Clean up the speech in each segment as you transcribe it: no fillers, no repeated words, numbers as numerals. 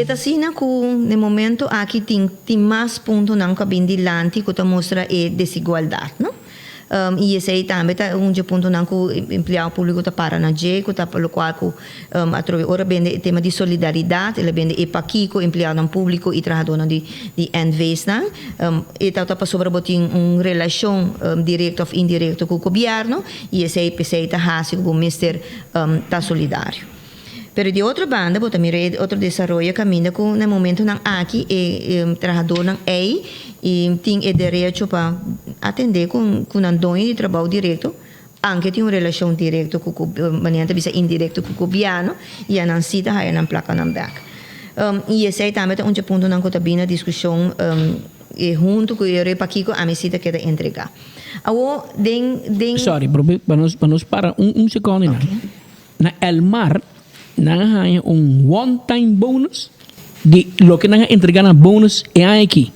E ta asina ku na e momento aki tin tin mas puntonan ku a bin dilanti ku ta mustra e desigualdat, no. I esei tambe ta un dje puntonan ku empleado públiko ta para na dje, ku ta lokual ku atrobe ora bende e tema di solidaridat, el a bende e pakiko empleadonan públiko i trahadónan di di NV's-nan. E ta ta pasobra bo tin un relashon direkto òf indirekto ku gobièrnu i esei p'esei ta hasi ku bo mester ta solidario. Pero di otro banda bo ta mira e otro desaroyo kaminda ku na e momentonan aki e trahadónan ei tin e derecho pa atendé ku ku nan doño di trabou direkto, anke tin un relashon direkto ku manera nan ta bisa indirekto ku gobièrnu i a nan si ta haya nan plakanan bèk. I esei tambe ta un dje puntonan ku ta bini na diskushon huntu ku e pakiko ami si ta keda entregá. Awor den den. Sorry, pa nos pa nos para un sekondo einan. Na Elmar nan a haña un one time bonus di loke nan a entrega na bonus e aña aki.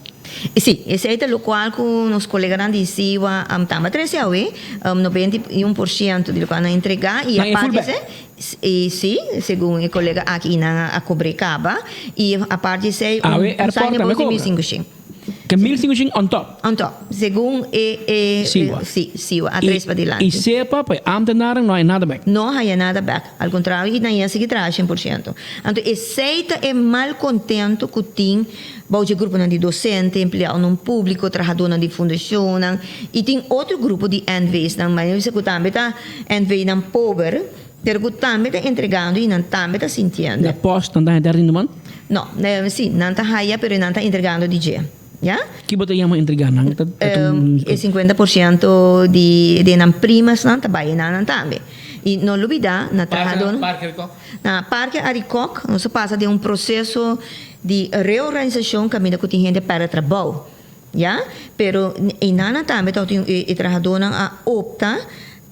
Sí, esei ta lokual ku nos koleganan di Siwa tamba trese awe, 91% di lokual nan a entrega i Nan e full aparte bek. esei, si, segun e kolega aki i nan a kobr'é kaba i aparte esei un Awe airport signing tambe bonus di kobra. 1500. Ke 1500 on top. On top, segun e e Siwa. Si, Siwa a tres padilanti. I sepa pa e ambtenaren no haya nada bek. No haya nada bek. Al contrario, i nan ya sigui traha 100%. Anto esei ta e malcontento cu tin bou dje gruponan di docente, empleadonan publico, trahadornan di fundacionnan i tin otro grupo di NV's-nan, ma nan bisa cu tambe ta NV'nan pober, pero cu tambe ta entregando i nan tambe ta sintiendo. Na post nan ta haya dertien maand? No, si, nan ta haya pero nan ta entregando di dje, ya. Ki bo ta yama entrega? Nan ta un. E 50% di den nan primasnan ta bai nan tambe. I no lubida na trahadónan. Parke Arikok? Na Parke Arikok nos a pasa den un proseso di reorganisashon kaminda ku tin hende pèrdè trabou, ya. Pero einan tambe tabatin e trahadónan a opta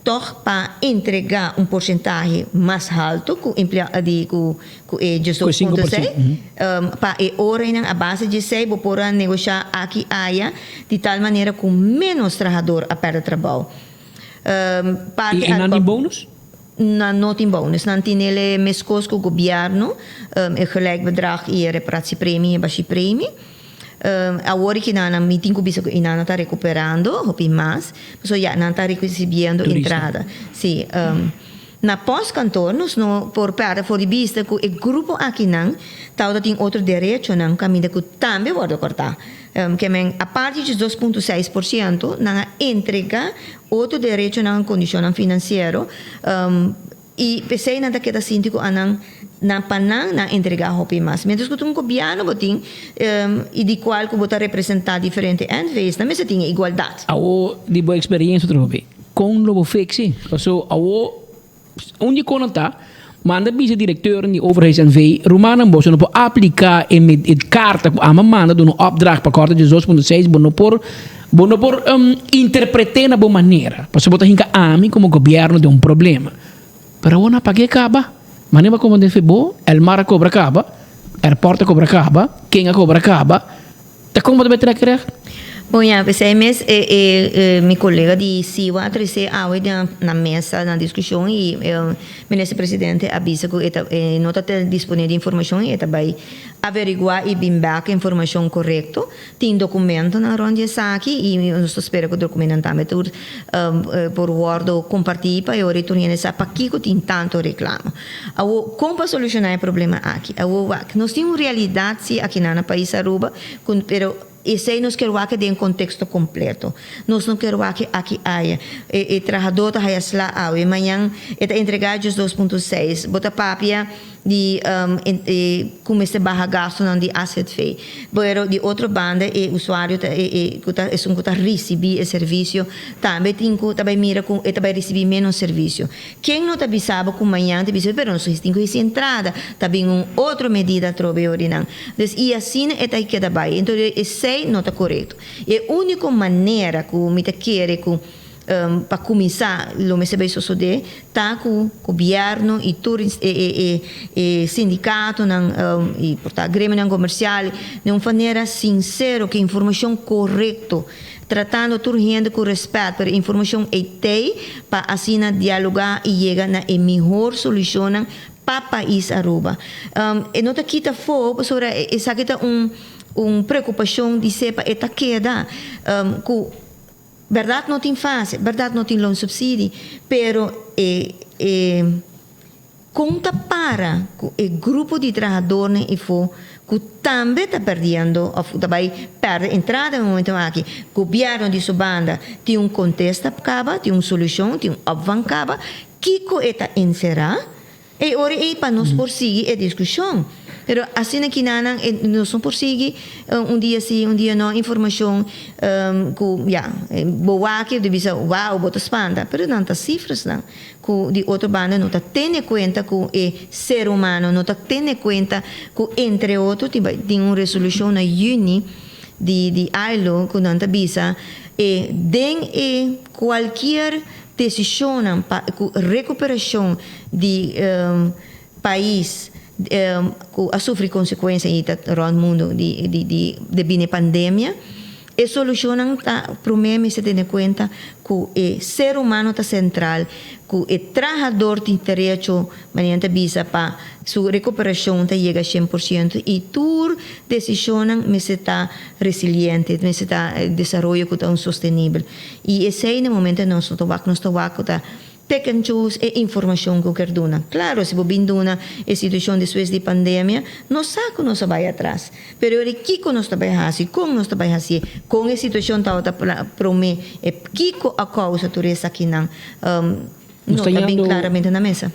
Tòg pa entregá un porsentahe mas haltu ku emplea di ku ku e 12.6, pa e oranan a base di esei bo por a negoshá aki aya di tal manera ku ménos trahador a pèrdè trabou. I nan tin bonus? Nan no tin bonus. Nan tin el meskos ku gobièrnu, e gelijk bedrag i e reparatiepremie i e bashipremie. Awor ki nan mi tin ku bisa ku nan ta rekuperando hopi mas, pasobra ya nan ta resibiendo entrada. Si, na postkantoor nos no por pèrdè for di bista ku e grupo akinan tabata tin otro derechonan kaminda ku tambe wòrdu kòrtá. Ke men aparte dje 2.6% nan a entregá otro derechonan en kondishonnan finansiero. I p'esei nan ta keda sinti ku anan nan pa nan nan entregá hopi mas. Miéntras ku ta un gobièrnu bo tin i di kual ku bo ta representá diferente NV's, nan mester tin e igualdat. Awo di bo eksperensia trobe, kon lo bo fiksi? Paso awo un di kon ta, manda bisa direkteur di Overheids NV, rumannan boso no por apliká e e karta ku ama manda duna un opdracht pa kòrta 12.6, bo no por Bo no por interpreté na bo manera, pasobra bo ta hinka ami komo gobièrnu den un problema. Pero awor nan a pag'é kaba. Manera bo a komo den fe bo, Elmar a kobra kaba, Airport a kobra kaba, ken a kobra kaba, ta kon bo ta bai trek recht? Bon ya, p'esei mes e mi kolega di Siwa a trese awe den na mesa na diskushon i Minister Presidente a bisa ku e ta e no ta disponé di informashon i e ta bai averiguá i bin bèk informashon korekto. Tin documentonan rond di esaki y nos ta spera cu documentonan tambe tur por wordo comparti pa e ora y tur hende sa pakico tin tanto reclamo. Awor, con pa soluciona e problema aki? Awor wak, nos tin un realidad si akinan na pais Aruba cu pero esey nos kier wak den contexto completo. Nos no kier wak aki aya. E trahador ta haya sla awe, mañan e ta entrega just 2.6. Bo ta papia. Di ku mester baha gastunan di azv. Pero di otro banda e usuario ta e ku ta esun ku ta risibí e servisio tambe tin ku ta bai mira ku e ta bai risibí ménos servisio. Ken no ta bisa bo ku mañan ta bisa pero nos tin ku hasi entrada, ta bin un otro medida atrobe ori nan. Dus i asina e ta keda bai. Entonces esei no ta korekto. E úniko manera ku mi ta kere ku. Pa kuminsá lo mester bai sosodé ta ku gobièrnu i tur e sindikatonan i por ta gremionan komersial den un manera sinsero ku informashon korekto tratando tur hende ku rèspèt pero informashon ei t'ei pa asina dialogá i yega na e mihor solushonnan. Pa pais Aruba. E no ta kita afo pasobra esaki ta un preocupacion di SEPA e ta keda cu berdad no tin fase, berdad no tin loonsubsidie, pero e con ta para cu e grupo di trahadornan ifo cu tambe ta perdiendo of ta bay perde entrada e momento aki, gobierno di su banda tin un contesta caba, tin un solucion, tin un opvang caba, Kiko e ta enserá? E ora ei pa nos por sigui e diskushon. Pero asina kinanan e nos no por sigui un dia si, un dia no, informashon ku ya, bo wak i bo ta bisa wou bo ta spanta, pero nan ta sifrasnan ku di otro banda no ta tene kuenta ku e ser humano, no ta tene kuenta ku entre otro tin bai tin un resolushon na yüni di di ILO ku nan ta bisa e den e kualkier Desishonnan pa ku rekuperashon di pais ku a sufri konsekuensia i ta rònt mundu di di debí na e pandemia, e solushonnan ta promé mester tene kuenta ku e ser humano ta sentral, ku e trahador tin derecho, manera nan ta bisa, pa su rekuperashon ta yega 100% i tur desishonnan mester ta resiliente, mester ta desaroyo ku ta un sostenibel. I esei na momento nos no ta wak, nos ta wak ku ta pick and choose e informashon ku ker duna. Klaro, si bo bin duna e situashon despues di pandemia, nos sa ku nos a bai atras. Pero e ora kiko nos ta bai hasi, kon nos ta bai hasié, kon e situashon tabata promé, e kiko a kousa tur esakinan, Nos no ta ta bin yendo klaramente na mesa.